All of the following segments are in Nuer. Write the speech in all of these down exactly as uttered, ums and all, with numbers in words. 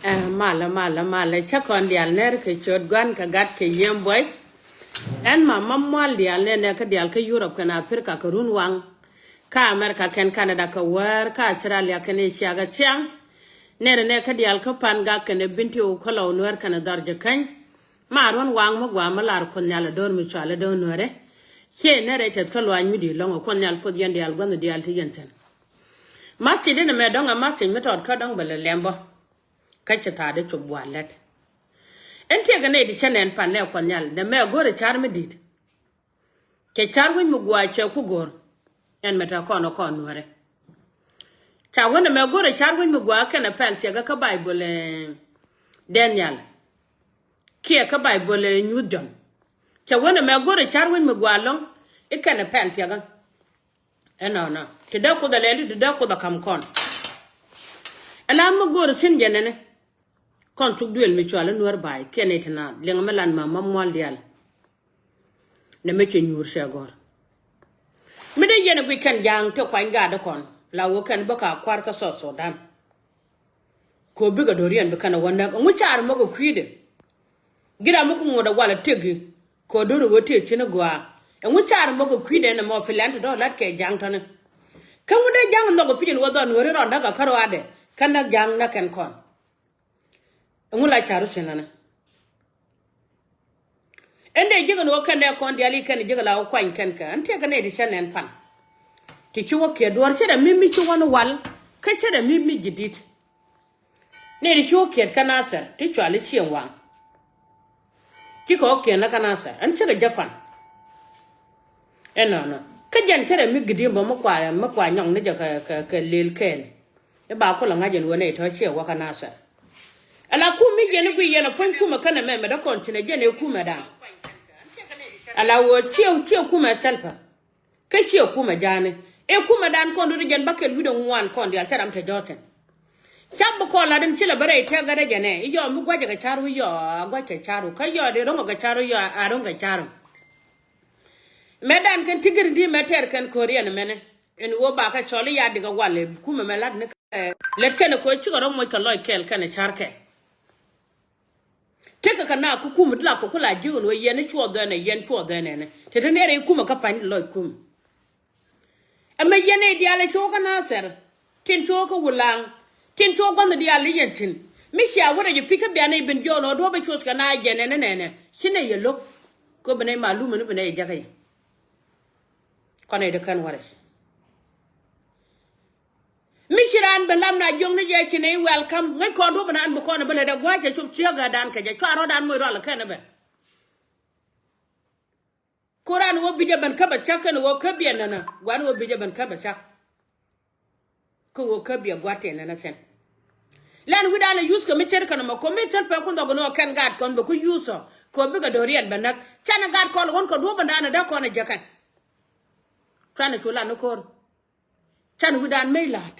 Ɛ malä malä malä, cä kɔn diaal nɛr kɛ ciöt Gua̱n kɛ Gat kɛ Yiëë Buɔy. Ɛn ma ma mual diaal nɛnɛ kä diaal kä Yurop kɛnɛ Aprika kɛ run waŋ, kä Amerika kɛnɛ Kanada kɛ wäär, kä Australia kɛnɛ Asia kɛ ciaŋ. Nɛrɛ nɛ kä diaal kä Pan Gak kɛnɛ Bintiu kä Lɔw Nuɛr kɛnɛ Dhɔr Jɛ Käny. Ma ruɔ̱n waŋ mi gɔaa mi lar Kuoth Nhial ɛ do̱r mi cɔal ɛ do̱r Nuɛrɛ. Ciɛ nɛrɛ tɛth kä luaany mi di̱i̱t ɛlɔ̱ŋ, ɛ Kuoth Nhial puɔth yɛn diaal, gua̱th diaal ti yɛn thi̱n. Mac ti di ni mɛ dɔ̱ŋ, ɛ mac ti mi tɔt kä dɔ̱ŋ bɛ lɛ lɛm bä. Kä cɛ thaat di cop gua̱a̱r lät. Ɛn tiɛɛkɛ nɛy ti cä nɛn pan nɛ Kuɔth Nhial, nɛ mɛ go̱o̱rɛ ca̱r mi di̱i̱t. Cɛ ca̱r wi̱c mi gua̱a̱ cɛ ku go̱o̱r. Ɛn mɛ te kɔn ɛ kɔn Nuɛrɛ. Ca wä nɛ mɛ go̱o̱rɛ ca̱r wi̱c mi gua̱a̱ kɛnɛ pɛl tiɛɛkɛ kä Baibol, eh, Daniel. Kiɛ kä Baibol, eh, Nyuuth Jɔ̱ɔ̱n. Cɛ wä nɛ mɛ go̱o̱rɛ ca̱r wi̱c mi gua̱a̱ ɛlɔ̱ŋ i̱ kɛnɛ pɛl tiɛɛkɛ. Ɛnɔnɔ ti dee Kuoth ɛ lɛl, ti dee Kuoth ɛ ka̱m kɔn. Ɛla mi go̱o̱r thi̱n jɛ nɛnɛ. Kɔn thuk duël mi cɔal i̱ Nuɛr Ba̱a̱y kiɛ nɛy ti naath, liɛŋɛ mi lan ma ma mual diaal. Nɛ mi cɛ nyuur cɛ gɔ̱r. Mi dee yɛn ɛ guic kɛn ja̱a̱ŋ ti kuany gaat di kɔn, la ɣöö kɛn bä ka kua̱r kä South Sudan. Kɛ ɣöö bikɛ do̱riɛn bi kɛn ɛ wä näk, ɛŋu car mɔ kɛ kui̱dɛ? Ji̱n ram mi ku ŋot ɛ wal ɛ tëk i̱ kɛ ɣöö do̱r ɛ ɣöö tëë thi̱n i̱ gɔaa. Ɛŋu car mɔ kɛ kui̱dɛ ɛn ɛmɔ, fi lɛn ti dɔ̱ la̱t kɛ ja̱a̱ŋ tɔ̱ni? Kä ŋu dee ja̱a̱ŋ nhɔk ɛ pi̱c ɛn ɣöö dhɔn Nuɛri rɔɔdɛ kɛ kärɔaadɛ kä näk ja̱a̱ŋ näk kɛn kɔn? Ɛŋu la ca̱r ru thi̱n ɛnɛ? Ɛn dee ji̱k ɛn ɣöö kɛn dee kɔn diaal i̱ kɛn ji̱k la wä kuany kɛn kɛ, ɛn tiɛɛkɛ nɛy ti cä nɛn pan. Ti ci wä kiɛt duɔ̱ɔ̱r, cä dee mi mi ci wä ni wal, kä cä dee mi mi ji̱ di̱t. Nɛy ti ci wä kiɛt kä Nathɛr ti cɔal i̱ Cieŋ Waŋ. Cikɛ wä kiɛt ni kä Nathɛr, ɛn cikɛ jɛ pan. Ɛnɔnɔ kä jɛn cä dee mi gi̱di̱m bä mi kua, mi kua nyɔk ni jɛ kɛ, kɛ, kɛ lël kɛɛl. I̱ ba kulɛ ŋa̱c ɛn ɣöö nɛy tɔ̱ ciɛ wä kä Nathɛr. Ala kum mi yɛn i̱ gui yɛn ɛ puɔ̱ny kumɛ känɛ mɛ, mɛ dee kɔn ci nɛ jɛn ɛ kumɛ da̱a̱n. Ala ɣöö ciɛ, ciɛ kumɛ Thɛlpä. Kä ciɛ kumɛ ja̱a̱ni. Ɛ kumɛ da̱a̱n kɔn do̱ri jɛn bä kɛl wi̱cdɛ ŋuan kɔn diaal cä ram te jɔ̱ɔ̱tɛn. Ca bi kɔn la den ci lɛ bä rɛy tɛk gɛrɛ jɛnɛ. I̱ yɔɔ mi gua̱cɛ kɛ ca̱r wi̱i̱ yɔɔ a gua̱c kɛ ca̱r wi̱i̱. Kä yɔɔ dee ro̱ŋ kɛ ca̱r wi̱i̱ yɔɔ a ro̱ŋ kɛ ca̱r wi̱i̱. Mɛ dan kɛn ti gir di mɛ tɛr kɛn ko̱riɛn mɛnɛ. Ɛn ɣöö bakɛ cɔl i̱ ya dikɛ wal ɛ kumɛ mɛ lat ni kɛ lɛt kɛn ɛ ko̱ cikɛ rɔ moc kɛ lɔc kɛl kɛn ɛ ca̱r kɛ. Tekɛ kɛ na kä kumɛ ti la kɛ ku la ji̱ ɣän ɣöö yɛn i̱ cuɔth dhɛn ɛ, yɛn cuɔth dhɛn ɛnɛ. Te te nɛrɛ i̱ kumɛ kä pa̱ny lɔc kumɛ. Ɛmɛ yɛn i̱ diaal ɛ cok kä Nathɛr. Tin cok kä Wulaŋ. Tin cok gua̱nh diaal i̱ yɛn tin. Mi cia wä rɛc i̱ pi̱c kä bian i̱ bin jiɔn ɣän duɔ̱ɔ̱p ɛ cuɔth kɛ na jɛn ɛnɛ nɛnɛ. Ci nɛ yɛ lo̱k. Kä bi nɛ i̱ malum ɛn bi nɛ i̱ jäkä yɛ. Kɔn i̱ di kɛn wä rɛc. Mi ci raan ben lam na jiɔŋni jɛ ci nɛ i̱ welcome. Ŋäc kɔn duɔ̱p bi naan bi kɔn bi lɛ dɛ gua̱a̱c cɛ cop ciek gɛ dan kɛ jɛ cua rɔ̱dan moc rɔal kɛn bɛ. Ko raan ɣöö bi jɛ ben kä bɛ cak kɛn ɣöö kä biɛ nänä gua̱n ɣöö bi jɛ ben kä bɛ cak. Kä ɣöö kä biɛ gua̱t tɛn nänä cɛn. Lɛn wi̱dan ɛ yuth kɛ mi cär kɛn ɛmɔ ko mi thäl pɛ kun dhɔk ni ɣöö kɛn gaat kɔn bɛ ku yuth ɔ ko bikɛ do̱riɛn bɛ näk. Canɛ gaat kɔn ɣän kɛ duɔ̱p ɛn daanɛ däk kɔn ɛ jɛ kɛn. Cuanɛ cu lan ni ko̱r. Can wi̱dan mec la̱a̱t.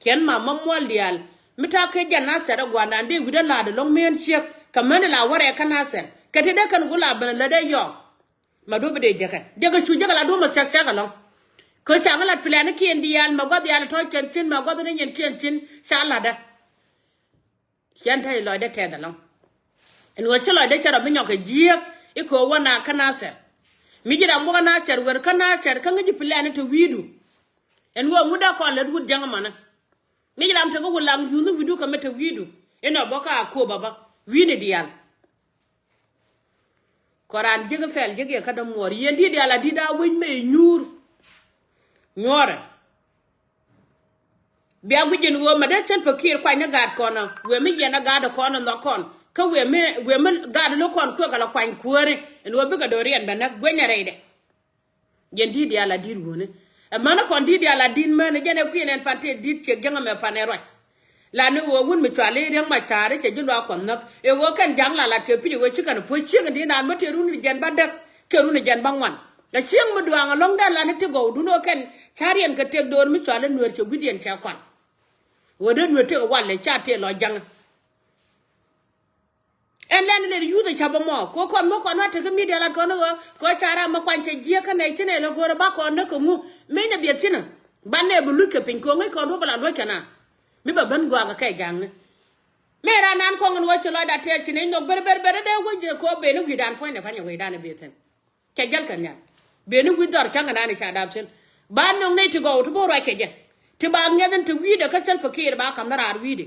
Ciɛn ma ma muɔl diaal mi ta̱a̱ kec jɛn Nathɛr ɛ gua̱a̱rdan dee wi̱dä la̱a̱t ɛlɔ̱ŋ mëën ciek kɛ män la wärɛ kä Nathɛr kɛ ti dee kɛn ku la ben lät ɛ yɔɔk. Ma duɔ̱p bi dee jäkɛ jäkɛ cu jäkɛ la duɔ̱p ma cak cak ɛlɔ̱ŋ. Kɛ ca ŋä lat pilɛnikiɛn diaal ma gua̱th diaal tɔ̱ cɛn thi̱n ma gua̱th ni nyɛn kiɛn thi̱n ca la̱tdä. Ciɛn te lɔcdä tɛth ɛlɔ̱ŋ. Ɛn ɣöö ci lɔcdä cɛ rɔ bi nyɔk kɛ jiääk i̱ köö wä na kä Nathɛr. Mi ji̱ ram wä kä Nathɛr wer kä Nathɛr kä ŋäc ji̱ pilɛni te wi̱i̱du. Ɛn ɣöö ŋut dee kɔn lät wut jäŋ ɛmɔnä. Mi ji̱ ram te kä Wulaŋ yuuth ni wi̱i̱du kɛ mi te wi̱i̱du. Inɔ bä ka a kööbä bä wi̱i̱ni diaal. Kɔ raan jiäk i̱ pɛl jiäk yɛ kä dämuɔɔr yɛn di̱t diaal a di̱t a wec mëë nyuur. Nyuɔrɛ. Bia guic jɛn ɣöö mɛ dee cän pɛ kiɛɛr kuany ni gaat kɔn ɛ wëë mi yɛn ɛ gaat ɛ kɔn ɛ nhɔk kɔn kä wëë mi wëë mi gaat ɛ lo̱k kɔn kuëk ala kuany kuääri ɛn ɣöö bikɛ do̱riɛn bɛ näk guenyɛ rɛydɛ. Jɛn di̱t diaal a di̱t ɣööni ɛ män ɛ kɔn di̱t diaal a di̱t män ɛ jɛn ɛ kui̱n ɛn pan tëë di̱t ciek jäŋ ɛmɛ pan ɛ ruac. Lani ɣöö wun mi cuali riäŋ ma caari cɛ ji̱ luaak kuɔth näk ɛ ɣöö kɛn ja̱ŋ la lat kɛ pi̱c ɛ ɣöö ci kɛn puɔ̱c ciek in di̱t naan bä tëë run jɛn bä däk kɛ run jɛn bä ŋuan. Ɛ cieŋ mi duaŋ ɛlɔ̱ŋ dee lani ti gɔw dun ɣöö kɛn ca̱riɛn kɛ tëk do̱r mi cuali nueer cɛ gui̱diɛn cɛ kuan. Ɣöö dee nueer tëk ɛ wal ɛ ca tëë lɔ ja̱ŋ. Ɛn lɛn lɛn yuth ɛ ca̱p ɛmɔ kɛ kɔn mɔ kɔn wa tekɛ midia lat kɔn ɣöö kɛ ca ram mi kuany cɛ jiäk kä nɛy ci nɛy lɛ go̱o̱rɛ ba kɔn näk kɛ ŋu. Mec nɛ biɛth cinä ba nɛy bi luc kɛ piny kɛ ŋäc kɔn duɔ̱p ala luɔ̱c kɛ na. Mi bɛ ben gɔaa kɛ kɛ ja̱a̱ŋni. Mëë raan nan kɔŋ in wä ci lɔcda tëë ci neny nhök ber ber ber dee wec jɛ kɛ ɣöö ben i̱ wi̱i̱dan puɔ̱nydɛ pa̱ny ɛ wecdan ɛ beth thi̱n. Cɛ jäl kɛn nhial. Ben i̱ wi̱i̱ dhɔr cäŋ in an i̱ ca dap thi̱n. Ba nöŋ nɛy ti gɔw ti bi ruac kɛ jɛ. Ti ba ŋiɛth in ti wi̱i̱dɛ kä Salva Kiir ba ka̱m ni raar wi̱i̱dɛ.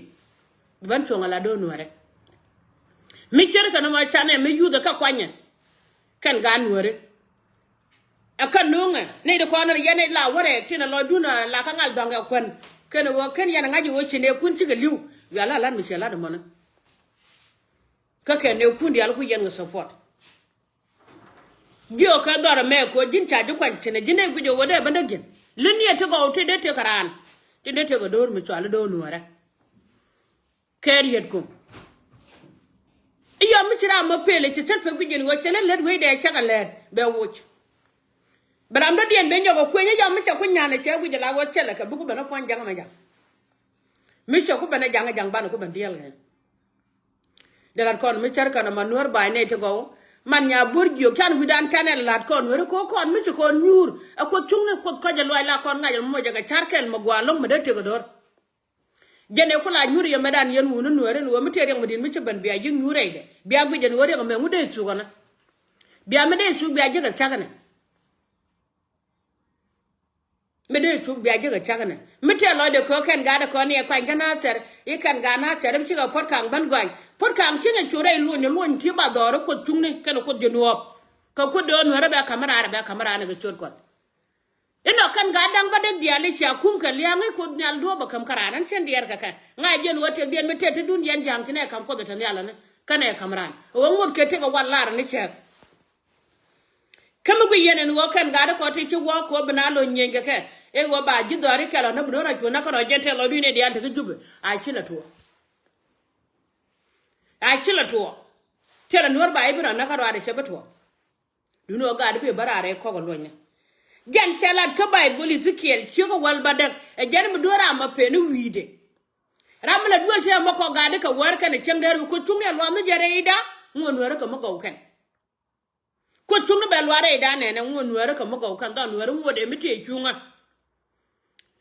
Bi ben cuɔ̱ŋ ala do̱r nuäärɛ. Mi ce̱tkɛ ni mɔ canɛ mi yuthɛ kä kuanyɛ. Kɛn gaat nuäärɛ. Ɛ kä nuŋɛ ni di kɔn yɛn la wärɛ tin a lɔcdun a la kä ŋal dhɔŋ kɛ kuän. Kɛn ɣöö kɛn yɛn a ŋa̱c ɣöö ci nɛɛkun cikɛ li̱w. Yua la lat mi ciɛ lat mɔnä. Kä kɛ nɛɛkun diaal ku yɛn kɛ support. Jiök kɛ dhɔr ɛmɛ kɛ ɣöö ji̱n ca ji̱ kuany tinɛ ji̱n dee guic ɣöö dee bä näk ji̱n. Lin yɛ ti gɔw ti dee tekɛ raan. Ti dee tekɛ do̱r mi cual i̱ do̱r nuäärɛ. Kɛ riet ku. I̱ yɔm mi ci ram mɔ pel i̱ ci thil pek guic in ɣöö cɛ lät lät wecdɛ cakɛ lɛɛt bɛ woc. Bɛ ram dɔ̱diɛn ben jɔk ɛ kueny i̱ yɔm mi cɛ ku nyan ɛ cɛ guic ɛ la ɣöö cɛ lɛ kɛ bi ku ben ɛ puɔ̱ny ja̱ŋ mɛ ja̱ŋ. Mi cɛ ku ben ɛ ja̱ŋ ɛ ja̱ŋ banɛ ku ben diɛl kɛ. Dee lat kɔn mi cär kɛn ɛ ma nuäär ba̱a̱c nɛy ti gɔw. Man nya buɔ̱r jiök can wi̱dan canɛ lat kɔn nuäär ɛ ko̱ kɔn mi ci kɔn nyuur ɛ kuoth cuŋni kuoth kɔc ɛ luac la kɔn ŋa̱c ɛ moc ɛ kɛ ca̱r kɛl mɛ gua̱a̱ lo̱ŋ mɛ dee tiek ɛ do̱r. Jɛn ɛ ku la nyuur yɛ mɛtdan yɛn wuni nuääri ni ɣöö mi tëë riɛk mi di̱t mi ci ben bia ji̱ nyuur rɛydɛ bia guic jɛn ɣöö riɛk ɛmɛ ŋut dee thuk ɛnɛ. Bia mi dee thuk bia ji̱ kɛ cak ɛnɛ. Mi dee thuk bia ji̱ kɛ cak ɛnɛ mi tëë lɔcdɛ kɛ ɣöö kɛn gaat ɛ kɔn ni ɛ kuany kä Nathɛr i̱ kɛn gaat Nathɛr mi cikɛ puɔ̱t ka̱ŋ ben gɔany puɔ̱t ka̱ŋ ci ŋɛ cu rɛy luɔ̱ny luɔ̱ny ti ba dhɔr i̱ kuoth cuŋni kɛn i̱ kuoth ji̱ nuɔɔp. Kɛ kuoth dee ɣöö nuäärä bɛ ka̱m raar bɛ ka̱m raar ni kɛ ciöt kɔn. Inɔ kɛn gat da̱ŋ bä dek diaal i̱ cia kum kɛ lia̱a̱ŋ i̱ kuoth nhial duɔ̱ɔ̱p bä käm kä raan ɛn cɛn diɛɛr kɛ kɛ ŋa̱c jɛn ɣöö tëk diɛn mi tëë te dun yɛn ja̱a̱ŋ ci nɛ ka̱m kuoth ɛ te nhial ɛn. Kä nɛ ka̱m raan ɣöö ŋot kɛ tëk ɛ wal lar ɛn i̱ cɛɛk. Kä mi guic yɛn ɛn ɣöö kɛn gat i̱ kɔ ti ci wä kɛ ɣöö bi na lo̱c nyieny kɛ kɛ. I̱ ɣöö ba ji̱ dhɔaari kɛl ɔ nä bi do̱r a cuɔ̱n nä kä rɔ jɛn tɛl ɔ dui̱n i̱ diaal tekɛ jup. A ci la tuɔɔk. A ci la tuɔɔk. Thilɛ nuäär ba i̱ bi rɔ nä kä rɔ a dee cɛ bi tuɔɔk. Duundɛ ɣöö gaat bi bä raar ɛ kɔk ɛ luɔ̱nyni. Jɛn cɛ lat kä Baibol Ezekiel ciek ɛ wäl bädäk ɛ jɛn mi duer ram ɛ pen i̱ wi̱i̱dɛ. Ram mi la duel tëë mɔ kɔk gaat i̱ kɛ wäär kɛn ɛ cieŋ dɛɛr bi kuoth cuŋni ɛ luath ni jɛ rɛyda ŋuɔ̱t nuäärä kɛ mi gɔw kɛn. Kuoth cuŋni bɛ luath rɛyda nɛnɛ ŋuɔ̱t nuäärä kɛ mi gɔw kɛn dhɔn nuäärä ŋuɔ̱t ɛ mi tëë cuŋä.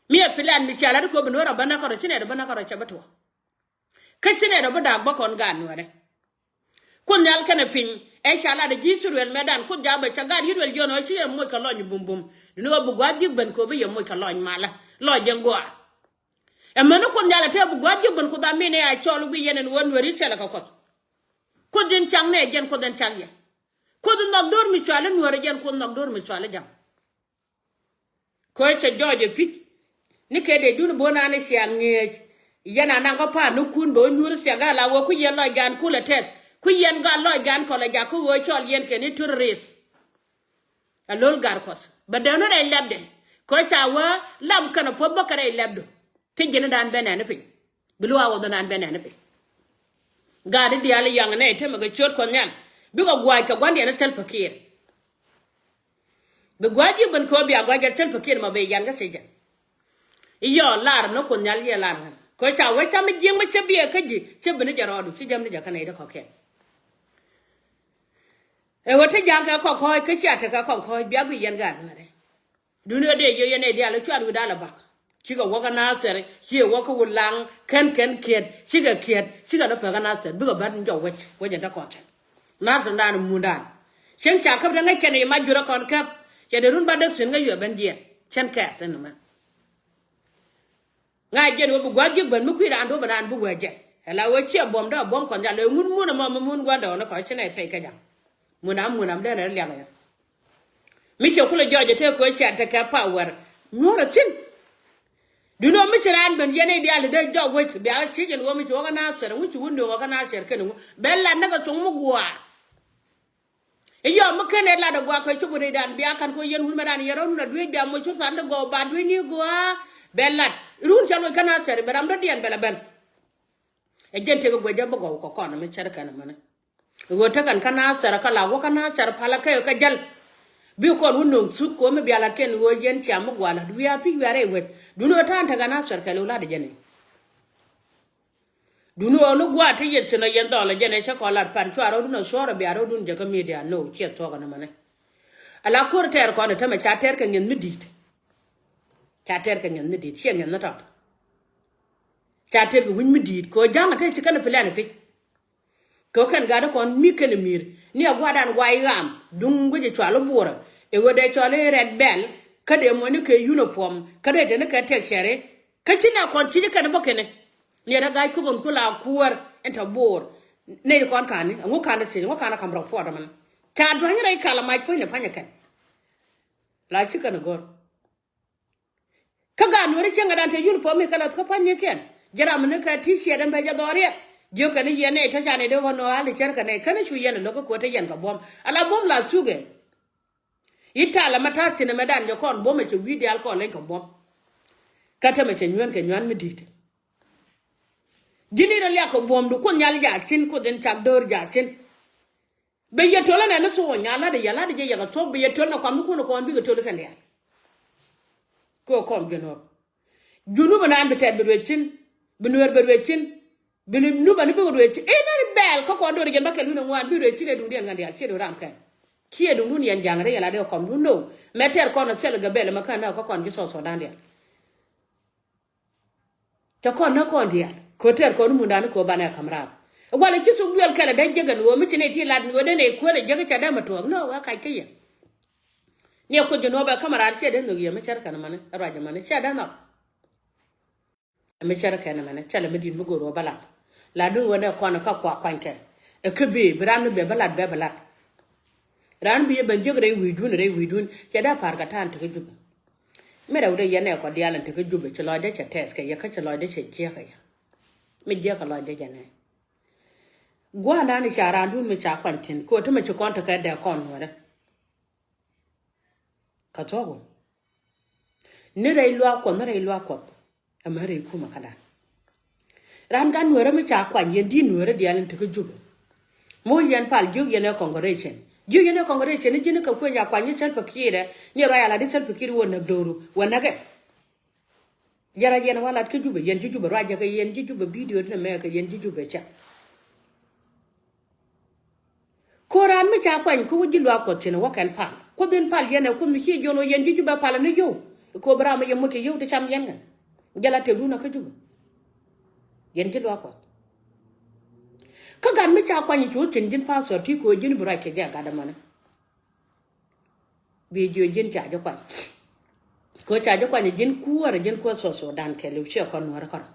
Mi ɛ plan mi cia lat i̱ kɛ bi nuäär ɛ bä näk kärɔ ci nɛy ɛ bä näk kärɔ cɛ bi tuɔɔk. Kä ci nɛy rɔ bi da̱a̱k bä kɔn gaat nuäärɛ. Kuoth nhial kɛnɛ piny ɛ ca lat ɛ ji̱ Ithɛrɛl mɛtdan kuoth jaabɛ ca gaat Ithɛrɛl jiɔn ɣä ci yɛ moc kɛ lɔny bumbum. Duundɛ ɣöö bi gua̱a̱th ji̱k ben kɛ ɣöö bi yɛ moc kɛ lɔny malä lɔc jɛ gɔaa. Ɛmɛni kuoth nhial ɛ tëë bi gua̱a̱th ji̱k ben kuoth aminɛ a cɔl i̱ guic yɛn ɛn ɣöö nuäär i̱ thilɛ kɛ kuɔth. Kuoth in cak nɛ jɛn kuoth in cak yɛ. Kuoth in nhɔk do̱r mi cual i̱ nuäär ɛ jɛn kuoth nhɔk do̱r mi cual i̱ ja̱ŋ. Kɛ ɣöö cɛ jɔɔc ɛ pi̱c ni kɛ dee dun bo̱o̱n an i̱ cia ŋeec. Yɛn a naŋ kä pa̱a̱n ni kun bɛ wä nyuur cia gal a wä ku yɛn lɔc gan kulɛ tɛth ku yɛn gal lɔc gan kɔlɛ jak kä ɣöö cɔl yɛn kɛ ni terrorist. Ɛ lo̱l gar kuɔth bɛ dee ni rɛy lɛpdɛ kɛ ɣöö ca wä lam kɛnɛ puɔ̱th bä kɛ rɛy lɛpdu. Thiec ji̱n dan ben nɛn ni piny. Bi luaak wä dhɔ nan ben nɛn ni piny. Gaat i̱ diaal i̱ yaŋ nɛ i̱ temɛ kɛ ciöt kuɔth nhial bikɛ gua̱a̱c kɛ gua̱ndiɛn i̱ Salva Kiir. Bi gua̱a̱c ji̱ ben kɛ ɣöö bia gua̱a̱c jɛn Salva Kiir ma ben yan kä thiec jɛn. I̱ yɔɔ lar ni kuoth nhial yɛ lar ŋän kɛ ɣöö ca wee cam i̱ jiäŋ mi cä biɛ kä ji̱ cä ben i̱ jɛ rɔɔdu ci jäm ni jɛ kä nɛy ti kɔ̱kiɛn. Ɛ ɣöö te ja̱a̱ŋ kɛ kɔk kɔ̱ɔ̱c kä cia tekɛ kɔk kɔ̱ɔ̱c bia guic yɛn gaat nuäärɛ. Duundɛ ɣöö dee jiök yɛn nɛy diaal i̱ cuat wi̱i̱ da̱a̱l ɛ bak. Cikɛ wä kä Nathɛr ciɛ wä kä Wulaŋ kɛn kɛn kiɛt cikɛ kiɛt cikɛ ni pek kä Nathɛr bikɛ bät ni jɔw wec wec ɛn te kɔn tɛn. Nathɛr dan i̱ mundan. Cieŋ ca käp te ŋäc kɛn i̱ mac jurä kɔn käp. Cɛ dee run ba dek thi̱n kä yuɛ ben jiɛɛn cɛn kɛɛth ɛn nɔmɛ. Ŋa̱c jɛn ɣöö bi gua̱a̱th ji̱k ben mi kui̱ raan duɔ̱p raan bi wee jɛ. Ɛ la ɣöö ciɛ buɔ̱mdä ɛ buɔ̱m kɔn jal ëë ŋun mun ɛmɔ mi mun gua̱ndɛ ɣɔn ɛ kɔc ci nɛy pɛc kä ja̱ŋ. Mun a mun am dee nɛ liak ɛ. Mi ciɛ kulɛ jɔɔc ɛ tëë köö cɛt tekɛ power nyuɔ̱ɔ̱r ɛ thi̱n. Duundɛ ɣöö mi ci raan ben yɛn i̱ diaal i̱ dee jɔɔk wec bia ci jɛn ɣöö mi ci wä kä Nathɛr ŋu ci wä nööŋ ɣä kä Nathɛr kɛn ŋu bɛ lat näk ɛ thoŋ mi gua̱a̱r. I̱ yɔm mi ken ɛ lat ɛ gua̱a̱k kɛ cop rɛydan bia ka̱n kɛ yɛn wun mɛ dan yɛn rɔ̱ nun ɛ dueec bia moc cu than dee gɔw ba dueec ni gua̱a̱ bɛ lat run cɛ loc kä Nathɛr bɛ ram dɔ̱diɛn bɛ la ben. Ɛ jɛn tëëk ɛ guec jɛ bi gɔw kɛ kɔn mi cär kɛn mɛnɛ. Ɣöö tekɛn kä Nathɛr kä la wä kä Nathɛr palä kɛ kɛ jäl. Bi kɔn wä no̱o̱ŋ thuth kɛ wä mi bia lat kɛn ɣöö yɛn cia mi gua̱a̱ lat wiaa pi̱c wiaa rɛy wec duundɛ ɣöö ta̱a̱n tekɛ Nathɛr kɛl ɣöö lat ɛ jɛn ɛ. Duundɛ ɣöö ni gua̱a̱ ti yeth thi̱n ɔ yɛn dhɔl ɛ jɛn ɛ cä kɔn lat pan cua rɔ̱dun ɛ cuɔ̱ɔ̱r ɛ bia rɔ̱dun jɛ kä media no ciɛ thuɔ̱k ɛn mɛnɛ. Ala ko̱r tɛɛr kɔn ɛ tämɛ ca tɛɛr kɛ ŋi̱eth mi di̱i̱t. Ca tɛɛr kɛ ŋi̱eth mi di̱i̱t ciɛ ŋi̱eth ni tɔt. Ca tëër kɛ wi̱c mi di̱i̱t kɛ ɣöö ja̱ŋ a te ci kɛn a plan a pi̱c. Kɛ ɣöö kɛn gatdä kɔn mi kɛn a mi̱i̱r ni a gua̱a̱r dan guay ɣaam duŋ guic a cɔal i̱ Buɔrä. Ɛ ɣöö dee cɔal i̱ Red Belt kä dee muɔ̱ni kɛ uniform kä dee te ni kɛ tɛk cɛri. Kä ci na kɔn ci ci kɛn bä kɛn ni rɛ ga̱a̱c kop ɛn ku la kuäär ɛn tɔ Buɔr. Nɛy ti kɔn ka̱n ni ɛŋu ka̱n ti thiec ɛŋu ka̱n a ka̱m rɔk puɔt ɛmɛn. Ca dua̱ny rɛy kal a mac puɔ̱ny ni pa̱ny ɛ kɛn. La ci kɛn a gɔ̱r. Kä gaat nuɔ̱ɔ̱ri cieŋ ɛ dan te uniform mi kɛ lath kä pa̱ny ni kɛn. Jɛ ram ni kɛ ti ciɛt ɛn bɛ jɛ dhɔriɛt jiök kɛn i̱ yɛn nɛy tɔ ca nɛy dee ɣɔn nɔ al i̱ cär kɛ nɛy kɛn i̱ cu yɛn ɛ lo̱k kä kuäär te yɛn kɛ buɔ̱m ala buɔ̱m la thuk ɛ. I̱ talɛ mɛ ta̱a̱ thi̱n ɛmɛ dan jɛ kɔn buɔ̱m ɛ cɛ wi̱i̱ diaal kɔn leny kɛ buɔ̱m. Kä tämɛ cɛ nyuɛn kɛ nyuan mi di̱i̱t. Ji̱n i̱ rɔ liak kɛ buɔ̱mdu Kuoth Nhial jaathin Kuoth in cak döör jaathin. Bi yɛ töl ɛnɛ ni thuɔ̱ɔ̱ny a la̱t i̱ yɛ la̱t i̱ jɛ yɛ kɛ thuɔ̱k bi yɛ töl nɛ kuam ni kuɔn kɔn bikɛ töl ikɛn diaal. Kɛ kɔm Junub. Junub ɛnan bi tɛt bi ruecthin bi Nueer bi ruecthin. Bi ni nup ani bikɛ ruëëc ci inɛ bɛɛl kä kɔn do̱ri jɛn bä kɛl wi̱n aŋuan bi ruëëc ci dee duŋdiɛn ŋän diaal ciɛ duŋ ram kɛn. Ciɛ duŋdun yɛn ja̱ŋ rɛy ala dee kɔm duŋ no. Mɛ tɛr kɔn a thil gɛ bɛl mɛ kän nä kä kɔn ci South Sudan diaal. Cɛ kɔn nä kɔn diaal kɛ tɛr kɔn mundani kɛ banɛ ka̱m raar. Walɛ ci thuk duel kɛlɛ dee jek ɛn ɣöö mi ci nɛ ti lat ni ɣöö dee nɛ kuäär ɛ jek cɛ dee mɛ tuɔɔk no wä kac kä yɛ. Ni ɛ kuoth ji̱ nuɔ̱ɔ̱p ɛ ka̱m raar ciɛ dee nhök yɛ mi cär kɛn mani ruac mani ciɛ dee nhɔk. Ɛmɛ cärä kɛn ɛmɛnɛ cälɛ mi di̱t mi go̱o̱r wä bä lat. La duŋ wä nɛ kɔn kä kua kuany kɛn. Ɛ kä bëë bi raan mi bɛ bä lat bɛ bä lat. Raan bi yɛ ben jiäk rɛy wi̱i̱dun rɛy wi̱i̱dun cɛ dee pa̱a̱r kɛ ta̱a̱n tekä Jubɛ. Mi rɛw dee yɛn ɛ kɔ diaal ɛn tekä Jubɛ ci lɔcdɛ cɛ tɛth kɛ yɛ kä ci lɔcdɛ cɛ jiäk kɛ yɛ. Mi jiäk kɛ lɔcdɛ jɛ nɛ. Gua̱a̱ndan ca raandun mi ca kuany thi̱n kɛ ɣöö te mi ci kɔn tekɛ dee kɔn nuɔ̱ɔ̱rɛ. Kä thuɔ̱k wä ni rɛy luaak Kuɔth ni rɛy luaak Kuɔth. Ɛmɛ rɛy kumɛ kädan. Ran gan nuɛrä mi ca kuany yɛn di̱t nuɛrä diaal in tekä Jubɛ. Mi wä yɛn pal jiök yɛn ɛ congratulation jiök yɛn ɛ congratulation ni ji̱n kɛ kueny ca kuany ni Salva Kiir ɛ ni ruac ala di Salva Kiir wä näk do̱ru wä näkɛ. Jɛrɛ yɛn wä lat kä Jubɛ yɛn ji̱ Jubɛ ruac jɛ kɛ yɛn ji̱ Jubɛ video ni mɛ kɛ yɛn ji̱ Jubɛ cɛ. Ko̱ran mi ca kuany kä wä ji̱ luaak Kuɔth thi̱n wä kɛn pal Kuoth in pal yɛn ɛ Kuoth mi ci jiɔn wä yɛn ji̱ Jubɛ pal ni yio̱w. Ko̱ bi ram mi yɛ moc kɛ yio̱w ti cam yɛn kɛ jɛ la tëkdun kä Jubɛ. Yɛn ji̱ luaak Kuɔth. Kä gat mi ca kuany ci wä thi̱n ji̱n pastor ti ko̱ ji̱n bi ruac kɛ jɛ gat ɛmɔni. Bi jiö ji̱n ca ji̱ kuany. Ko̱ ca ji̱ kuany ji̱n kuäär ji̱n kuäär South Sudan kɛɛliw ciɛ kɔn nuäärä kärɔ.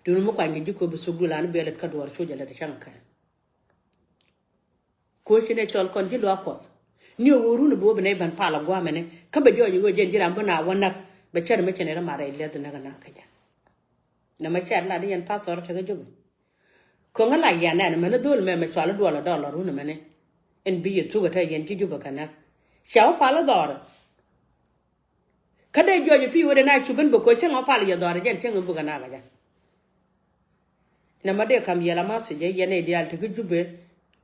Duun mi kuany kɛ ji̱ ko̱ bi thuk dulan bi lät kä duɔɔr cu jɛ lät cäŋ kɛn. Ko̱ ci nɛ cɔl kɔn ji̱ luaak Kuɔth. Ni ɣöö run bi wä bi nɛ ben pal a gua̱a̱mɛnɛ kä bɛ jɔɔc ɣöö jɛn ji̱ ram bi na wä näk bɛ cär mi cɛ nɛ rɛ mat rɛy liɛth näk näk kä jɛn. Nɛ mɛ cɛ lat yɛn pastor tekɛ Jubɛ. Köŋä la yɛn ɛn mɛn dhol mɛ mɛ cual duɔl dɔl run mɛn. Ɛn bi yɛ thuk ɛ tɛ yɛn ji̱ Jubɛ kɛ näk. Cɛ wä pal dhɔr. Kä dee jɔc pi wä dee na cupin bɛ ko̱ cäŋ wä pal yɛ dhɔr jɛn cäŋ bukɛ nak jɛn. Nɛ ma dee kam yɛl a ma thiec yɛn ɛ diaal ti kä Jubɛ.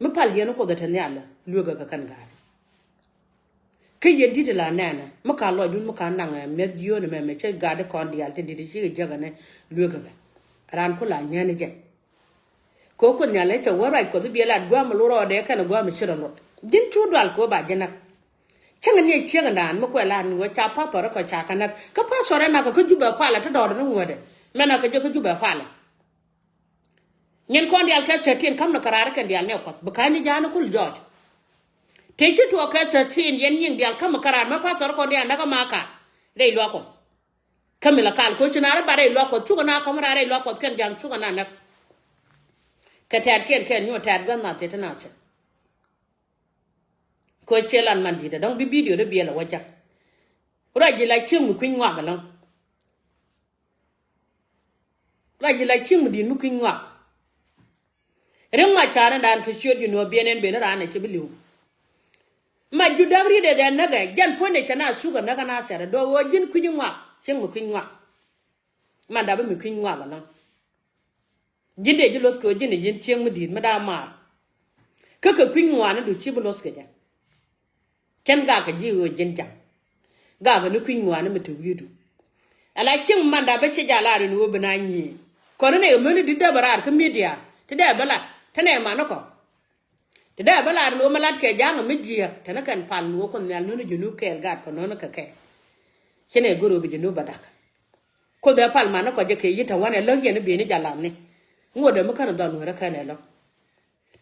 Mi pal yɛn Kuoth ɛ te nhial luekä kɛ kɛn gaat. Kä yɛn di̱t la nɛnɛ mi ka lɔcdun mi ka naŋ ɛ mi̱eth jiöönɛ mɛ mɛ cä gat di kɔn diaal tin di̱t cikɛ jäk ɛnɛ luekä bɛ. Raan ku la nyɛn jɛ. Kɛ Kuoth Nhial ɛ cɛ wä ruac Kuɔth i̱ biɛ lat gua̱a̱m mi lurɔɔdɛ kɛnɛ gua̱a̱m mi ci rɔ luɔt ji̱n cu dual kɛ wä ba ji̱ näk. Cäŋ ni ɛ ciek ɛndan mi kuɛ lat ni wä ca pathɔr ɛ kɔ ca kɛ näk kä pathɔr ɛ nak kɛ kä Jubɛ palɛ ti dɔɔr ni ŋuädɛ. Mɛn a kɛ jɛ kä Jubɛ palɛ. Nyin kɔn diaal kɛ thirteen kam ni kɛ raar kɛn diaal ni ɛ Kuɔth bi ka̱ny ni ja̱a̱n ni kul jɔɔc. Tëë ci tuɔɔk kɛ thirteen yɛn nyiŋ diaal käm kɛ raar mɛ pathɔr kɔn diaal näk ɛ ma ka̱n rɛy luaak Kuɔth. Kä mi la kal ko̱ ci naar i̱ bar rɛy luaak Kuɔth cukɛ naar kɔm raar rɛy luaak Kuɔth kɛn ja̱a̱n cukɛ naar näk. Kɛ tɛ̈t kiɛn kɛn nyuɔ̱ɔ̱n tɛ̈t gua̱n nath tëë ti nath cɛ. Ko̱ ciɛ lan man di̱t ɛ dɔ̱ŋ bi bidio di biɛl ɛ wä jak. Ruac ji̱ la cieŋ mi kui̱ny ŋuak ɛlɔ̱ŋ. Ruac ji̱ la cieŋ mi di̱t mi kui̱ny ŋuak. Ri̱ŋ mac ca̱rnɛ dan kɛ ciöt ji̱ nuɔ̱ɔ̱p biɛn ɛn ben raan ɛ cɛ bi li̱w. Mac jut da̱k ri̱t ɛ dɛn näk ɛ jɛn puɔ̱nydɛ cɛ na thuk ɛ näk ɛ na thɛr ɛ duɔ̱k ɣöö ji̱n kui̱ny ŋuak cieŋ mi kui̱ny ŋuak. Man dap mi kui̱ny ŋuak ɛnɔ. Ji̱n dee ji̱ luɔth kɛ ɣöö ji̱n ɛ ji̱n cieŋ mi di̱i̱t mi da̱a̱ maar. Kä kɛ kui̱ny ŋuani du ci bi luɔth kɛ jɛ. Cɛn gakɛ ji̱ ɣöö ji̱n ja̱ŋ. Gakɛ ni kui̱ny ŋuani mi te wi̱i̱du. Ala cieŋ man dap bä ci jal a rin ɣöö bi na nyiee. Kɔn ni nɛ ɣä mäni di̱t dee bä raar kä midia ti dee bä lat te nɛ man ni kɔ. Ti dee bä lar ni wä mi lat kɛ ja̱a̱ŋ mi jiääk te ni kɛn pal ni wä Kuoth Nhial nööni ji̱ nu kɛɛl gat kɛ nööni kɛ kɛɛl. Ci nɛ go̱r wä bi ji̱ nu bä dak. Kuoth ɛ pal mani kɔc jɛ kɛ yi̱ tɛ wanɛ läk yɛn i̱ bi̱i̱ni jalan ni. Ŋuɔ̱t dee mi känɛ dhɔl nueerä kɛn ɛ lɔ.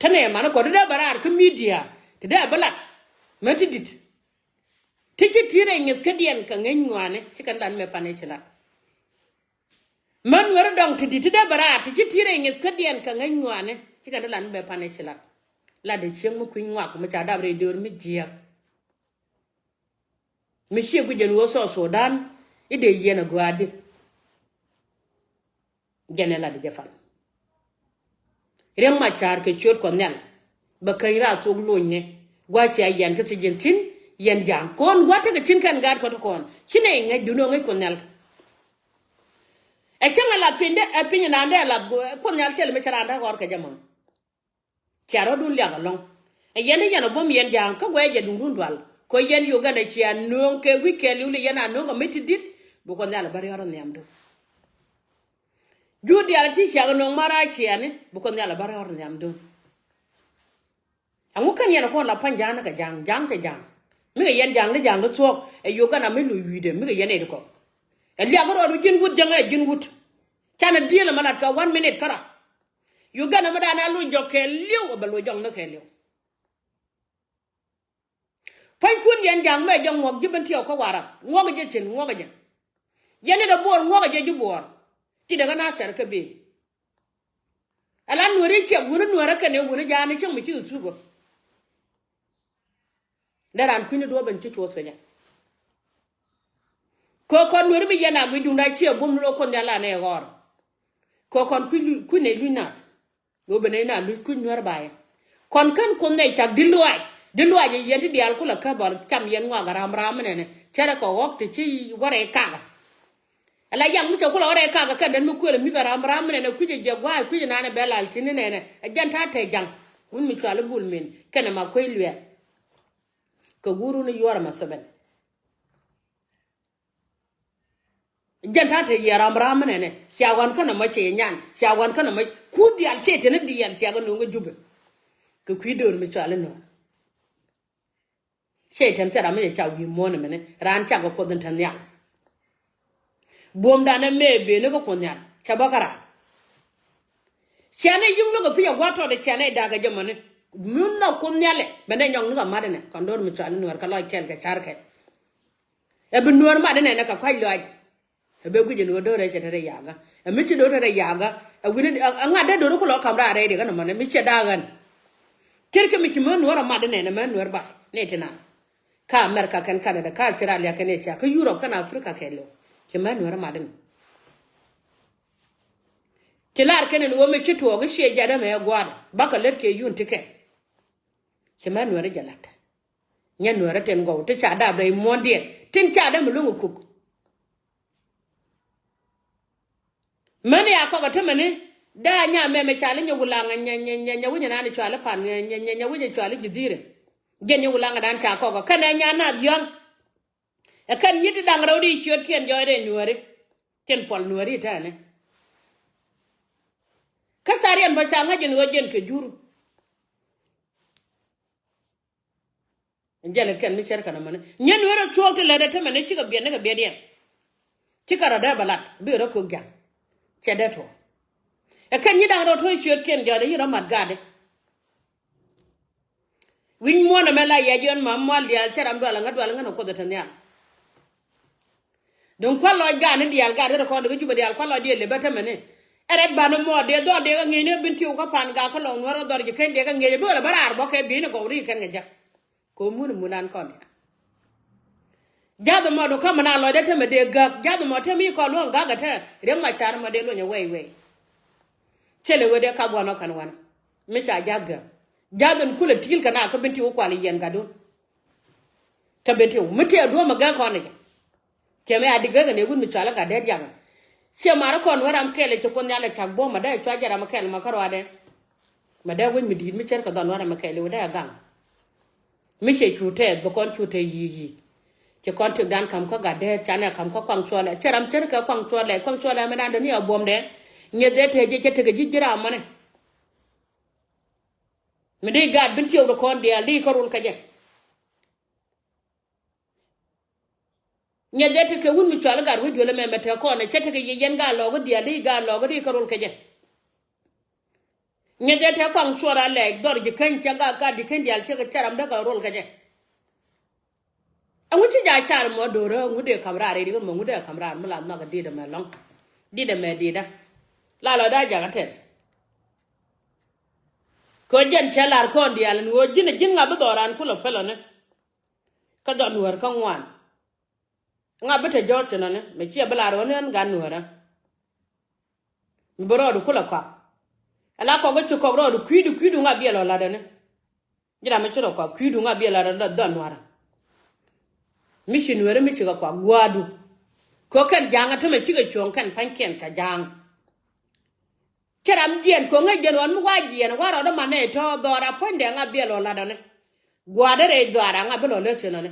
Tɛnɛ mani kɔc ti dee bɛ raar kä midia ti dee bɛ lat. Mɛ ti di̱t ti ci ti̱i̱t ɛ ŋi̱th kädiɛn kɛ ŋäc ŋɔaani ci kɛn dan mɛ pan ɛ ci lat. Män weri dɔŋ ti di̱t ti dee bɛ raar ti ci ti̱i̱t ɛ ŋi̱th kädiɛn kɛ ŋäc ŋɔaani ci kɛn dan mɛ pan ɛ ci lat. Lat dee cieŋ mi kui̱ny ŋuak mi ca dap rɛy döör mi jiääk. Mi ciɛ guic jɛn ɣöö South Sudan i̱ dee yiɛn a gɔaadi. Jɛn ɛ lat jɛ fan. Riɛk Macar kɛ ciöt Kuɔth Nhial bɛ käny raar thok lonyni. Gua̱c ciɛ yɛn kä thiec jɛn thi̱n yɛn ja̱a̱ŋ ko̱n gua̱c tekɛ thi̱n kɛn gaat kɔt kɔn ci nɛy ŋäc duundɛ ŋäc Kuɔth Nhial. Ɛ cäŋ ɛ lath piny dee ɛ piny naan dee ɛ lath Kuɔth Nhial thil mi cä raan dee ɣɔr kɛ jɛ mɔ. Cia rɔ̱dun liak ɛlɔ̱ŋ. Ɛ yɛn ti yɛn ɛ buɔ̱m yɛn ja̱a̱ŋ kä guɛc jɛ duŋdun dual kɔ yɛn Uganda cia nööŋ kɛ wi̱c kɛ li̱w li yɛn a nööŋ kɛ mi ti di̱t. Bi Kuɔth Nhial ɛ bä riɔ̱r ɛ nhiamdun. Jur diaal ti ciak nööŋ ma rac ciɛɛni bi Kuɔth Nhial ɛ bä riɔ̱r ɛ nhiamdun. Ɛŋu kɛn yɛn ɛ kuɔn la pa̱ny ja̱a̱ŋ ni kɛ ja̱a̱ŋ ja̱a̱ŋ te ja̱a̱ŋ. Mi kɛ yɛn ja̱a̱ŋ ni ja̱a̱ŋ ni thuɔ̱k ɛ Uganda mi luc wi̱i̱dɛ mi kɛ yɛn ɛ di kɔ. Ɛ liak rɔɔdu ji̱n wut jäŋɛ ɛ ji̱n wut. Canɛ diëël ɛmɛ lat kɛ one minute kära. Uganda mi da̱a̱n a loc jɔk kɛɛliw ɛ bɛ loc jɔk ni kɛɛliw. Pua̱nykun yɛn ja̱a̱ŋ mɛ jɛ ŋuɔ̱k ji̱ ben tiɛw kä Warap ŋuɔ̱k jɛ cin ŋuɔ̱k jɛ. Yɛn ni dee buɔɔr ŋuɔ̱k jɛ ji̱ buɔɔr. Ti dee kä na thɛr kä ben. Ala nuääri ciɛk wuni nuäärä kɛn ɛ wuni ja̱a̱n ni cieŋ mi ci kɛ thuk ɔ. Dee raan kui̱ni duɔ̱ɔ̱p ben ci cuɔth kɛ jɛ. Kɛ kɔn nuääri bi yɛn a guic duŋda ciɛ buɔ̱m ni lo̱k Kuoth Nhial anɛ ɣɔr. Kɛ kɔn kui̱ nɛy luc naath. Ɣöö ben nɛy naath luc kui̱ nuäär ba yɛ. Kɔn kän Kuoth nɛy cak di luaac di luaac ɛ yɛn ti diaal kulɛ kä bɔr cam yɛn ŋɔak ram ram mi nɛnɛ cärɛ kɛ ɣɔ̱k ti ci wärɛ kakä. Ala yak mi cɛ kulɛ ɣɔrɛ kak kɛ kɛn den mi kuël mi kɛ ram ram mi nɛnɛ kui̱c jɛ gua̱a̱c kui̱c nɛnɛ bɛ lal ti̱n ni nɛnɛ ɛ jɛn ta̱a̱ tɛc ja̱ŋ. Wun mi cual i̱ Bul Mel kɛnɛ ma kuec luɛɛl. Kɛ guur wun i̱ yuɔr ma thebɛn. Jɛn ta̱a̱ tɛc yɛ ram ram mi nɛnɛ cia ɣɔn kɛnɛ mɔ cɛ yɛ nyan cia ɣɔn kɛnɛ mɔ kuth diaal cɛ tɛn i̱ diaal cia kɛ no̱o̱ŋ kɛ Jubɛ. Kɛ kui̱ döör mi cual i̱ no̱o̱ŋ. Cɛy-tan thil ram mi cɛ ca wi̱i̱ muɔ̱ɔ̱n ɛmɛni raan cakɛ Kuoth in te nhial. Buɔ̱mdan ɛ mëë bëëni kä Kuoth Nhial cɛ bä kä raan. Cianɛ yi̱ŋ ni kɛ pi̱c ɛ gua̱a̱r tɔɔt ɛ cianɛ da̱a̱k ɛ jɛ mäni. Mun nhɔk Kuoth Nhialɛ bɛ nɛ nyɔk ni kɛ mat ɛnɛ kɔn do̱r mi cɔal ni nuäär kɛ lɔc kɛl kɛ ca̱r kɛl. Ɛ bi nuäär mat ɛnɛ nɛ kɛ kua̱c lɔaac. Ɛ bɛ guic ɛn ɣöö do̱rɛ cɛ te rɛy ya̱a̱kä ɛ mi ci do̱r te rɛy ya̱a̱kä. Ɛ wi̱ni ɛ ŋa̱t dee do̱r kulɔ ka̱m raar rɛy riɛk ɛn ɛmɔnɛ mi cɛ da̱a̱k ɣän. Ce̱tkɛ mi ci män nuäär ɛ mat ɛnɛ nɛ män nuäär ba nɛ ti naath. Kä America kɛn Canada kä Australia kɛn Asia kä Europe kɛn Africa kɛɛliw. Ci män nuäär ɛ mat ɛnɛ. Ci lar kɛn ɛn ɣöö mi ci tuɔɔk i̱ ciɛ jat ɛmɛ ɛ gua̱a̱r bakɛ lät kɛ yun ti kɛ. Ci män nuäär ɛ jɛ la̱t. Nyɛ nuäärä tin gɔw ti ca dap rɛy muɔ̱ɔ̱ndiɛn tin ca däm luŋ kuk. Män ya kɔk a tämɛni daa nya mɛmɛ ca li nyɛ wulaŋ nyɛ nyɛ nyɛ winyɛ nani cɔali pan nyɛ nyɛ nyɛ winyɛ cɔali jidhi̱i̱rɛ. Jɛn nyɛ wulaŋ dan ca kɔk a kɛnɛ nya nath yɔ̱ŋ. Ɛ kɛn nyi̱t ti daŋ rɛw di ciötkiɛn jɔɔc rɛy nuääri. Tin puɔl nuääri tɛɛni. Kä thariɛn bä ca ŋäc in ɣöö jɛn kɛ jur. Jɛn lät kɛn mi cɛr kɛn amani nyɛ nueerä cuɔɔk ti lät ɛ tämɛ ni cikɛ biɛt ni kɛ biɛt yɛn. Cikɛ rɔ dee bɛ lat bikɛ rɔ kök ja̱ŋ. Cɛ dee tuɔɔk. Ɛ kɛn nyi da̱ŋ rɔ to̱ ciötkiɛn jɔɔc ɛ yi rɔ mat gatdi. Wi̱ny muɔ̱ɔ̱n ɛmɛ la yɛ jiɔn ma mual diaal cɛ ram dual aŋä dual aŋä ni Kuoth ɛ te nhial. Duŋ kua̱l lɔc gaat ni diaal gaat kä ti kɔn ti kä Jubɛ diaal kua̱l lɔc diaal lep bä tämɛ ni. Ɛ rɛt ban mɔ dee dhɔr dee kä ŋi̱eec ni bin tiw kä pan gak kä lɔŋ nuɔr kä dhɔr ji̱ keny dee kä ŋi̱eec ɛ bi ɣöl ɛ bä raar bɔ kɛ bi̱i̱n ɛ gɔw ri kɛn kɛ jak. Kɛ mun mun an kɔn diaal. Jath mɔ du kä mɛ na lɔc dee tämɛ dee gak jath mɔ tämɛ i̱ kɔn luɔ̱ŋ gak ɛ tɛ riɛm ma car mɔ dee luɔ̱ny ɛ wɛy wɛy. Cɛ lɛ ɣöö dee kap wanɔ kɛn wanɔ mi ca jath gak. Jath in kulɛ ti̱i̱l kɛ na kä bin tiw kual i̱ yɛn gatdun. Kä ben ti wä mi tëë duɔ̱ɔ̱m ɛ gɛk kɔn ni jɛ. Cɛ mi a di gɛk ɛn ɛ wut mi cɔal ɛ gat dee diaŋ. Cɛ mar kɔn wä ram kɛl ɛ cɛ Kuoth Nhial ɛ cak buɔ̱m ɛ dee cua jɛ ram ɛ kɛl ma kä ruaadɛ. Ma dee wec mi di̱i̱t mi cɛr kɛ dhɔn wä ram ɛ kɛl ɛ wä dee ɛ gaŋ. Mi cɛ cu tɛɛth bɛ kɔn cu tɛɛth yi̱i̱ yi̱i̱. Cɛ kɔn tëkdan ka̱m kä gat dee canɛ ka̱m kä kuaŋ cuɔlɛ cɛ ram cɛr kɛ kuaŋ cuɔlɛ kuaŋ cuɔlɛ mi dan dee ni a buɔ̱m dee. Nyɛ dee tɛɛth jɛ cɛ tekɛ ji̱ ji̱ ram mɔnɛ. Mi dee gaat bin tiɛw dee kɔn diaal dee kä rul kä jɛ. Nyɛ jɛ tekɛ wut mi cual gat wec duel ɛmɛ mɛ te kɔn ɛ cɛ tekɛ yɛ yɛn gaa lɔɔk diaal di gaa lɔɔk di kɛ rol kɛ jɛ. Nyɛ jɛ te kɔaŋ cuɔr a lɛɛk dhɔr ji̱ keny cɛ gaa gat ji̱ keny diaal cɛ kɛ cɛ ram däk kɛ rol kɛ jɛ. Ɛŋu ci ja̱ car mɔ do̱rä ɛŋu dee ka̱m raar rɛy di kä mɔ ɛŋu dee ka̱m raar mi la nhɔk ɛ dit ɛmɛ lɔ̱ŋ. Dit ɛmɛ dit ɛ la lɔ da̱a̱ jakä tɛth. Kɛ ɣöö jɛn cɛ lar kɔn diaal ni ɣöö ji̱n ji̱n ŋa bi dhɔran kulɛ pälɔni. Kä dhɔr nuäär kä ŋuan. Ŋa bi te jɔ̱ɔ̱r thinɔni mɛ ciɛ bi lar ɣöö ni ɣän gan nuäärä. Mi bi rɔɔdu kulɛ kɔak. Ala kɔk kä ci kɔk rɔɔdu kui̱du kui̱du ŋa biɛl ɔ latdäni. Ji̱ ram mi ci rɔ kɔak kui̱du ŋa biɛl latdä dhɔr nuäärä. Mi ci nuäärä mi ci kɛ kɔak gua̱a̱du. Kɛ ɣöö kɛn ja̱a̱ŋ a tämɛ cikɛ cuɔ̱ɔ̱ŋ kɛn pa̱nykiɛn kɛ ja̱a̱ŋ. Cä ram jiɛn ko̱ŋ ŋäc jɛn ɣɔn mi wa jiɛn wa rɔɔdä man nɛy tɔ̱ dhɔra puɔ̱nydɛ ŋa biɛl ɔ latdäni. Gua̱a̱dä rɛy dhɔra ŋa bi lɔ lät thinɔni.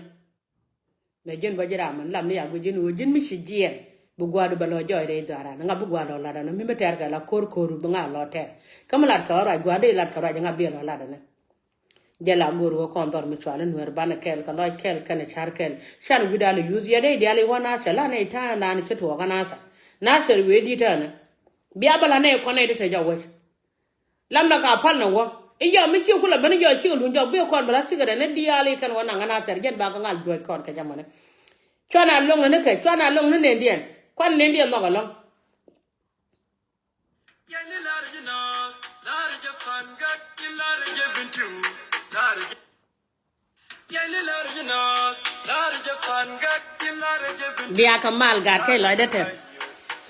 Mɛ jɛn bä ji̱ ram min lam ni ya guic ji̱n ɣöö ji̱n mi ci jiɛɛn bi gua̱a̱du bɛ lɔ jɔɔc rɛy dhɔaran ŋa bi gua̱a̱ lɔ latdäni mi mi tɛr kɛ la ko̱r ko̱r bi ŋa lɔ tɛr. Kä mi lat kɛ ɣä ruac gua̱a̱du ilat kɛ ruac ŋa bi lɔ latdäni. Jɛ la go̱o̱r ɣöö kɔn dhɔr mi cual in nueer banɛ kɛɛl kɛ lɔc kɛɛl kɛnɛ ca̱r kɛɛl. Can wi̱cdan i̱ yuth yɛ dee diaal i̱ wä nathɛr la nɛy ta̱a̱ naan cä tuɔɔkä nathɛr. Nathɛr wëë di̱t tääni. Bia bä la nɛy kɔn nɛy ti te jɔk wec. Lamda ka pal ni wä i̱ yɔ mi ci kulɛ ben i̱ yɔ cikɛ luny jɔk bi kɔn bɛ la sikɛ rɛ ni diaal i̱ kɛn wä naŋ ŋän a thɛr jɛn ba kä ŋal juɔc kɔn kɛ jamani. Cuan a loŋ ni kɛ cuan a loŋ ni nendiɛn kuan nendiɛn nhɔk ɛlɔŋ. Bia kɛ mal gat kɛ lɔcdä tɛth.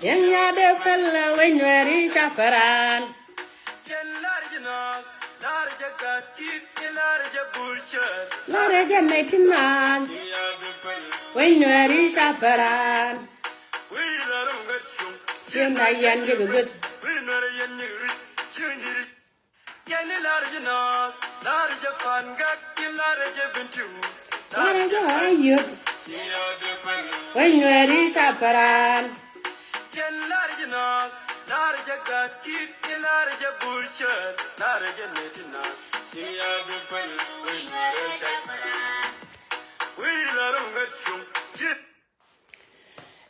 Yɛn nyaatdɛ päl wec nuɛɛri ca päran. Larɛ jɛ nɛy ti naath wec nuɛɛri ca päran. Ciëŋda yɛn jɛ kɛ gueth. Larɛ jɛ ayöt wec nuɛɛri ca päran.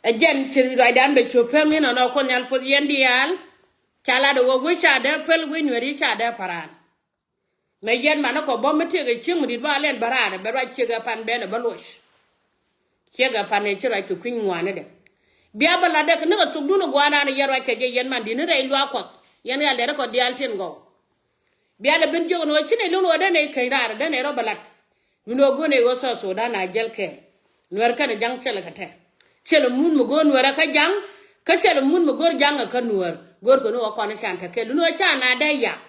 Ɛ jɛn ci ruacdan bɛ cop pem inɔnɔ Kuoth Nhial puɔth yɛn diaal. Ca lat ɛ ɣöö wec ca dee päl wec nuɛɛri ca dee päran. Mɛ yɛn manä kɔ bä mi tëëkɛ cieŋ mi di̱t ba lɛn bä raan bɛ ruac ciek ɛ pan bɛn ɛ bä luɔc. Ciek ɛ pan ɛ ci ruac kɛ kui̱ny ŋuanidɛ. Bia bä latdɛ kɛ ni kɛ thokdun ɛ gua̱a̱r naan ɛ yɛn ruac kɛ jɛ yɛn man di̱t ni rɛy luaak Kuɔth yɛn ɣɛl dɛr kɔ diaal tin gɔw. Bia lɛ ben jiök ɛn ɣöö ci nɛy lun ɣöö dee nɛy keny raar dee nɛy rɔ bä lat. Min ɣöö go̱o̱r nɛy ɣöö South Sudan a jɛl kɛɛl. Nuɛr kɛnɛ ja̱ŋ cɛl kɛ tɛr. Cɛl mun mi go̱o̱r nuɛrɛ kä ja̱ŋ. Kä cɛl mun mi go̱o̱r ja̱ŋ ɛ kä nuɛr go̱o̱r kɛ ni ɣöö kɔn can tɛ kɛɛl lun ɣöö ca na dee yak.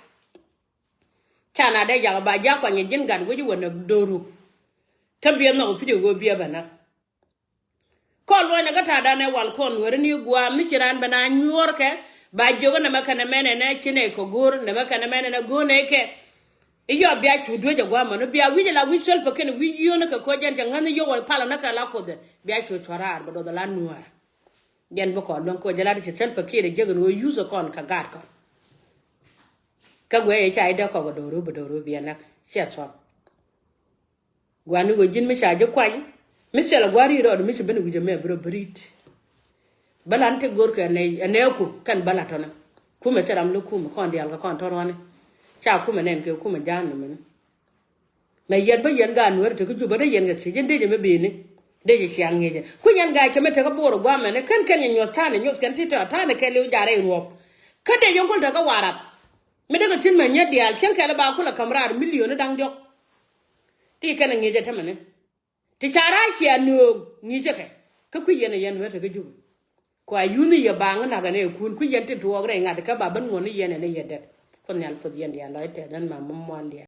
Ca na dee yak ba ja̱ kuany ji̱n gat wec wä näk do̱ru. Kä biɛ nhɔk pi̱c ɛ ɣöö biɛ bɛ näk. Kɔn luɔ̱ny nɛ kä ta̱a̱ danɛ wal kɔn nuɛri ni gua̱a̱ mi ci raan bɛ na nyuɔ̱ɔ̱rkɛ. Ba jiök nɛmɛ kɛnɛ mɛnɛ nɛ ci nɛ kɛ go̱o̱r nɛmɛ kɛnɛ mɛnɛ nɛ go̱o̱r nɛ kɛ. I̱ yɔ bia cu duec ɛ gua̱a̱ män bia wi̱c ala wi̱c Salva Kiir wi̱c yio̱n kɛ koc jɛn cɛ ŋäth ni yio̱k wal palä nɛ kɛ la Kuoth ɛ bia cu cuɔ̱r raar bɛ duɔth ala nuäär. Jɛn bi kɔn luäŋ koc jɛ la di cɛ Salva Kiir ɛ jiäk ɛn ɣöö yuth ɛ kɔn kɛ gaat kɔn. Kä guɛ yɛ ca i̱ dee kɔk ɛ do̱ru bɛ do̱ru bia näk ciɛ thuɔ̱k. Gua̱ni ɣöö ji̱n mi ca ji̱ kuany mi thilɛ gua̱r ri̱i̱t rɔɔd mi ci ben wi̱c ɛmɛ bi rɔ bi ri̱i̱t. Bä lan ti go̱rkɛ ɛnɛ ɛnɛ ku kɛn bä la tɔnɛ. Kumɛ thil ram lä kumɛ kɔn diaal kɛ kɔn tɔ̱ ruani. Ca kumɛ nɛn kɛ kumɛ ja̱a̱n ni mɛni. Mɛ yɛn bä yɛn gaat nuɛɛri te kä Jubä dee yɛn kɛ thiec in dee jɛ mi bi̱i̱ni. Dee jɛ ciaŋ ŋi̱i̱cɛ ku yɛn ga̱a̱c kɛ mi te kä Bo̱o̱r ɛ gua̱a̱mɛni kɛn kɛn yɛ nyuɔ̱th ta̱a̱nɛ nyuɔ̱th kɛn ti tɔ̱ ta̱a̱nɛ kɛn li̱w jaarɛ i̱ ruɔ̱p. Kä dee yɛn kul te kä Warap. Mi dee kɛ thi̱n mɛ nyɛ diaal cäŋ kɛl i̱ ba kulɛ ka̱m raar milioni da̱ŋ diɔ̱k. Ti kɛn ɛ ŋi̱i̱cɛ tämɛni. Ti ca ra̱a̱ cia nööŋ ŋi̱i̱cä kɛ kä kui̱ yɛn ɛ yɛn wee te kä Jubä. Kua yuthni yɛ baŋ na̱k ɛn ɛ kun kui̱ yɛn tin tuɔɔk rɛy ŋa̱t kä ba ben ŋuɔ̱n ni yɛn ɛn ɛ yɛ dɛt. Kuoth Nhial puɔth yɛn diaal lɔc tɛth ɛn ma mɔ mual diaal.